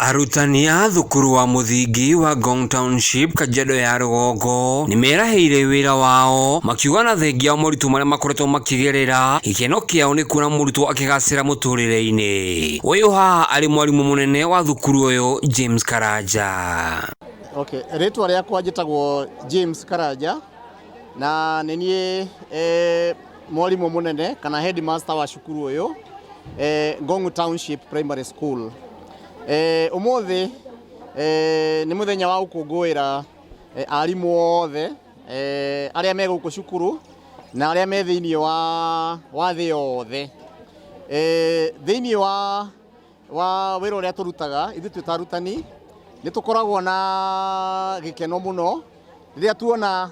Arutani a thukuru wa mũthingi wa Ngong Township, Kajiado ya rũgongo nĩmerahĩire wĩra wao makiuga na thengia wa moritũ marĩa makoretwo makĩgerera gĩkeno kĩao nĩ kuona mũrutwo akĩgacĩra mũtũrĩre-inĩ. Ũyũ haha arĩ mwarimũ mũnene wa thukuru ũyũ James Karanja. Okay, rĩtwa rĩakwa njĩtagwo James Karanja na nĩ niĩ mwarimũ mũnene kana headmaster wa cukuru ũyũ Ngong Township Primary School. Ũmũthĩ nĩ mũthenya wa gũkũngũĩra arimũ othe arĩa me gũkũ cukuru na arĩa me thĩinĩ wa thĩ yothe. Thĩinĩ wa wĩra ũrĩa tũrutaga ithuĩ twĩ ta arutani nĩ tũkoragwo na gĩkeno mũno rĩrĩa tuona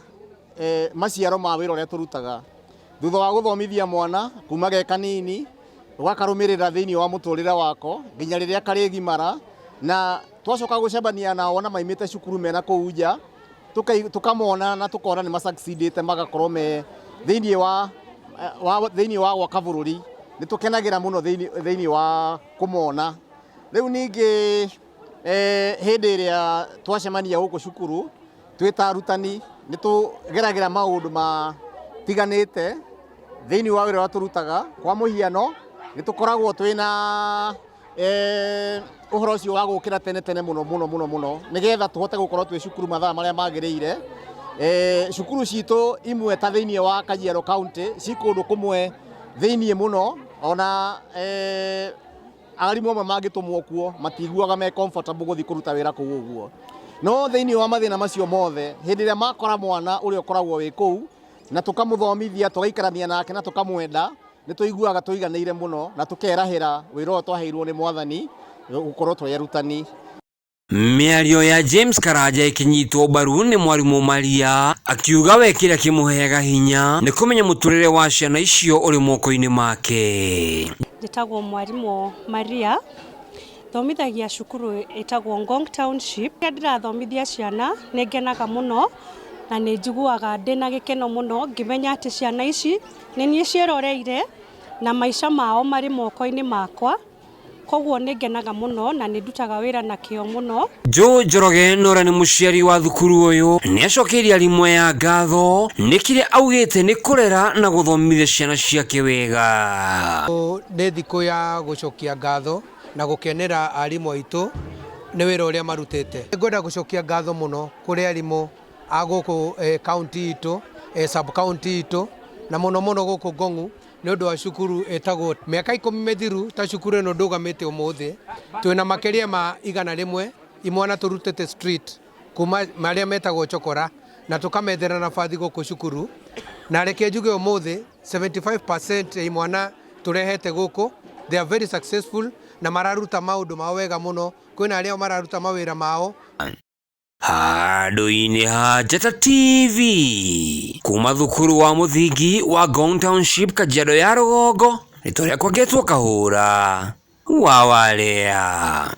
maciaro ma wĩra ũrĩa tũrutaga thutha wa gũthomithia mwana kuma ge kanini ũgakarũmĩrĩra thĩinĩ wa mũtũrĩre wako nginya rĩrĩa karĩgimara na twacoka gũcemania nao na maimĩte cukuru mena kũu nja tũkamona na tũkona nĩ masucceedĩte magakorwo me thĩinĩ wa gwaka bũrũri. Nĩ tũkenagĩra mũno thĩinĩ wa kũmona. Rĩu ningĩ hĩndĩ ĩrĩa twacemania gũkũ cukuru twĩ ta arutani nĩ tũgeragĩra maũndũ matiganĩte thĩinĩ wa wĩra ũrĩa tũrutaga. Kwa mũhiano nĩ tũkoragwo twĩna ũhoro ũcio wa gũkĩra tene tene mũno mũno mũno mũno nĩgetha tũhote gũkorwo twĩ cukuru mathaa marĩa magĩrĩire. Cukuru citũ imwe ta thĩinĩ wa Kajiado County ci kũndũ kũmwe thĩinĩ mũno ona arimũ amwe mangĩtũmwo kuo matiguaga me comfortable gũthiĩ kũruta wĩra kũu ũguo. No thĩinĩ wa mathĩna macio mothe hĩndĩ ĩrĩa makora mwana ũrĩa ũkoragwo wĩ kũu na tũkamũthomithia tũgaikarania nake na tũkamwenda nĩ tũiguaga tũiganĩire mũno na tũkerahĩra wĩra ũyũ twaheirwo nĩ Mwathani gũkorwo twĩ arutani. Mĩario ya James Karanja ĩkĩnyitwo mbaru nĩ mwarimũ Maria akiuga we kĩrĩa kĩmũheaga hinya nĩ kũmenya mũtũrĩre wa ciana icio ũrĩ moko-inĩ make. Njĩtagwo mwarimũ Maria, thomithagia cukuru ĩtagwo Ngong Township. Rĩrĩa ndĩrathomithia ciana nĩ ngenaga mũno na nĩ njiguaga ndĩna gĩkeno mũno ngĩmenya atĩ ciana ici nĩ niĩ ciĩroreire na maica mao marĩ moko-inĩ makwa. Koguo nĩ ngenaga mũno na nĩ ndutaga wĩra na kĩo mũno. Joe Njoroge na ũrĩa nĩ mũciari wa thukuru ũyũ nĩ acokeirie arimũ aya ngatho nĩ kĩrĩa augĩte nĩ kũrera na gũthomithia ciana ciake wega. Nĩ thikũ ya gũcokia ngatho na gũkenera arimũ aitũ nĩ wĩra ũrĩa marutĩte. Ngwenda gũcokia ngatho mũno kũrĩ arimũ a gũkũ county itũ, sub county itũ na mũno mũno gũkũ Ngong'u nĩ ũndũ wa cukuru ĩtagwo mĩaka 10 mĩthiru ta cukuru ĩno ndũgamĩte ũmũthĩ twĩna makĩria ma 100 imwana tũrutĩte street kuma marĩa metagwo chokora na tũkamethera nabathi gũkũ cukuru na reke njuge ũmũthĩ 75% ya imwana tũrehete gũkũ they are very successful na mararuta maũndũ mao wega mũno. Kwĩna arĩa mararuta mawĩra mao. Handũ-inĩ ha Njata TV kuma thukuru wa mũthingi wa Ngong Township, Kajiado ya rũgongo, rĩtwa rĩakwa ngetwo Kahũra wa Walea.